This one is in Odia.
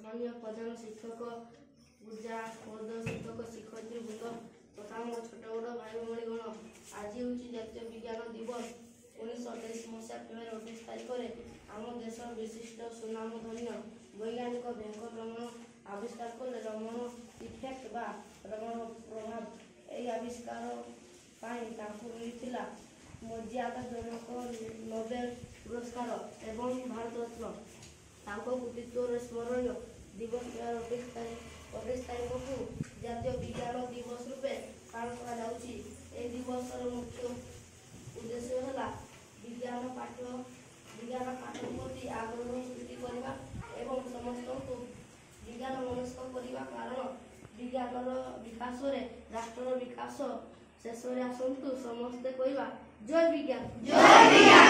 ସମ୍ମାନୀୟ ପ୍ରଧାନ ଶିକ୍ଷକ, ପୂଜା ପଦ ଶିକ୍ଷକ ଶିକ୍ଷୟିତ୍ରୀ ବୃନ୍ଦ ତଥା ମୋ ଛୋଟ ବଡ଼ ଭାଇ ଭଉଣୀଗଣ, ଆଜି ହେଉଛି ଜାତୀୟ ବିଜ୍ଞାନ ଦିବସ। 1928 ମସିହା ଫେବୃଆରୀ 28 ତାରିଖରେ ଆମ ଦେଶର ବିଶିଷ୍ଟ ସୁନାମଧନ୍ୟ ବୈଜ୍ଞାନିକ ଭେଙ୍କଟ ରମଣ ଆବିଷ୍କାର କଲେ ରମଣ ଇଫେକ୍ଟ ବା ରମଣ ପ୍ରଭାବ। ଏହି ଆବିଷ୍କାର ପାଇଁ ତାଙ୍କୁ ମିଳିଥିଲା ମର୍ଯ୍ୟାଦାଜନକ ନୋବେଲ ପୁରସ୍କାର ଏବଂ ଭାରତରତ୍ନ। ତାଙ୍କ କୃତିତ୍ୱର ସ୍ମରଣୀୟ ଦିବସ ଫେବୃଆରୀ 28 ତାରିଖକୁ ଜାତୀୟ ବିଜ୍ଞାନ ଦିବସ ରୂପେ ପାଳନ କରାଯାଉଛି। ଏହି ଦିବସର ମୁଖ୍ୟ ଉଦ୍ଦେଶ୍ୟ ହେଲା ବିଜ୍ଞାନ ପାଠ ପ୍ରତି ଆଗ୍ରହ ସୃଷ୍ଟି କରିବା ଏବଂ ସମସ୍ତଙ୍କୁ ବିଜ୍ଞାନ ମନସ୍କ କରିବା, କାରଣ ବିଜ୍ଞାନର ବିକାଶରେ ରାଷ୍ଟ୍ରର ବିକାଶ। ଶେଷରେ ଆସନ୍ତୁ ସମସ୍ତେ କହିବା, ଜୟ ବିଜ୍ଞାନ, ଜୟ ବିଜ୍ଞାନ।